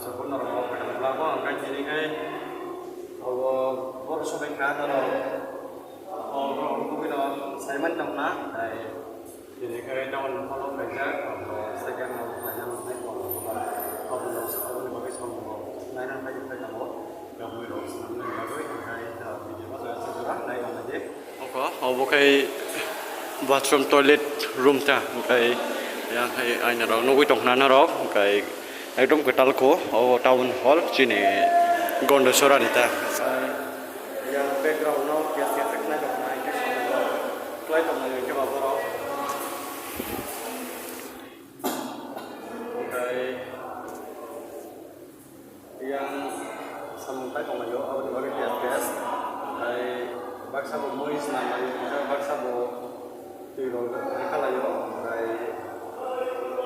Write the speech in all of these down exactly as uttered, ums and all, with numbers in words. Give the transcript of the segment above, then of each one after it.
Norok kok khe norok labo, hwnkhe tini khe abo borok sobai kha norok. O borok rok tubui no saiman tongna, tai tini khe down holo kaijak, abo second no khlaina nai kok abo no abo ni bagwi samung rok naina bai khe tongo. Yamwi rok swnamnani bagwi hwnkhe video no jora nai tonglaidi. Oko, obo khe bathroom toilet room ta, hwnkhe yang hai aina rok nugwi tongkhna norok, hwnkhe ekdom kwtal kho, obo town hall chini Gondasora ni ta. Yang background no kiya kiya khe nai tongkhna, hwnkhe samung rok klai tongmani hwnkhe ba borok. Hwnkhe Yang samung kai tonglaio, aboni bagwi test test. Tei baksa bo mui swnam laio, tei baksa bo twi rok rwkha laio, tei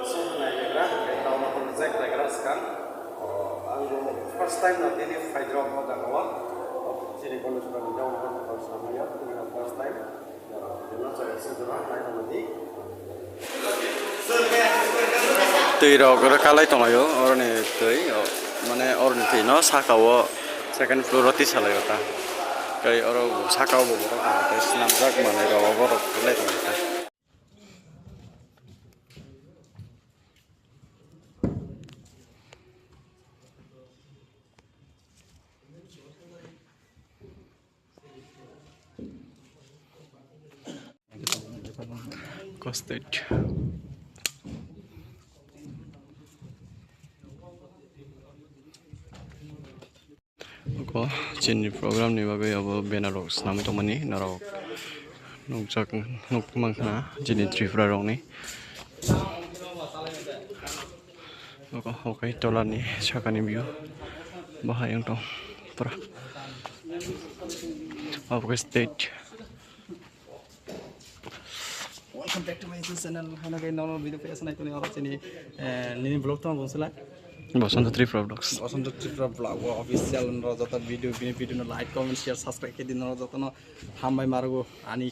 sung nai legra, tei town hall reject legra swkang. O, ang bo first time no tini phaidrop o jaga o. Chini Gondasora ni town hall rok swnam laio, tini first time. Twi rok oro kalai tonglaio, oroni twi, o, mane oroni twi no saka o second floor o tisa laio ta. Tei oro saka o bo borok tei swnamjak manwi rok o borok kalai tonglaio ta. Costed. Oko chini program ni bagwi abo banner rok swnamwi tongmani norok nukjak, nukmankha chini Tripura rokni. Oko, okai tola ni saka ni view bahai wng tong pura. Obo khe stage. Welcome back to my YouTube channel. Haino khe normal video phaisa nai toni oro chini, eh, nini vlog tong bonsela. Bosonto Tripura Vlogs. Bosonto Tripura Vlog o official norok joto video, bini video no like, comment, share, subscribe khe di norok joto no hambai marugo ani,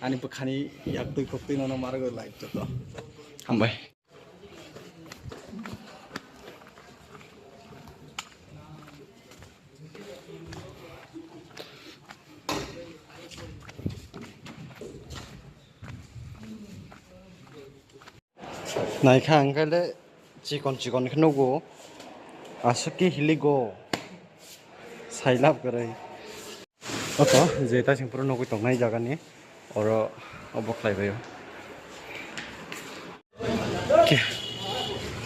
ani bwkhani yak twi kok twi no no marugo like joto. Hambai. Naikha hwnkhe le chikon chikon khe nugo, aswk khe hiligo, sailab kwrwi. Oto je taising phuru nugwi tongnai jagani oro obo khlaibaio. Ke-,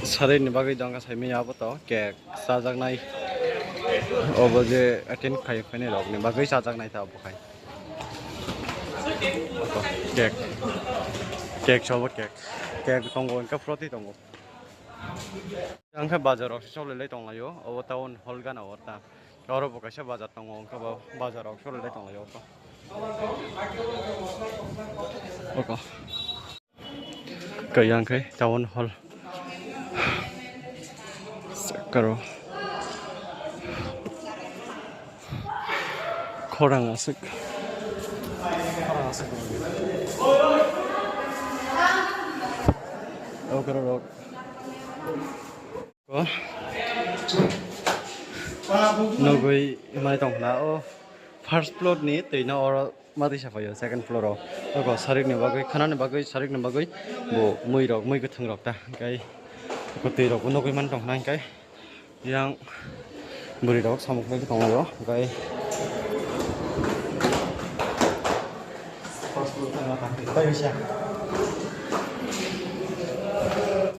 sarikni bagwi dongkha saimanya abo to cake chajaknai. Obo je attend khai phainai rokni bagwi chajaknai ta obo khai. Oto cake, cake sobo cake, cake tongo, hwnkhe froti tongo. Ang khe bazar rok se choli lai tong laio, obo town hall gana o ta. Oro bo kaisa bazar tongo, wngkha bo bazar rok choli lai tong laio oko. Oko. Kaya ang khe town hall. Sakaro. Khorang aswk. Khorang aswk. Oko rok. Nugwi mai tongkhna o first floor ni twi no oro ma twi sapaio second floor o. Oko sarikni bagwi, khanani bagwi, sarikni bagwi bo mui rok, mui kwthwng rok ta hwnkhe oko twi rok bo nugwi man tongkhna hwnkhe yang bwrwi rok samung khlai tonglaio hwnkhe first floor twi no ta hwnkhe.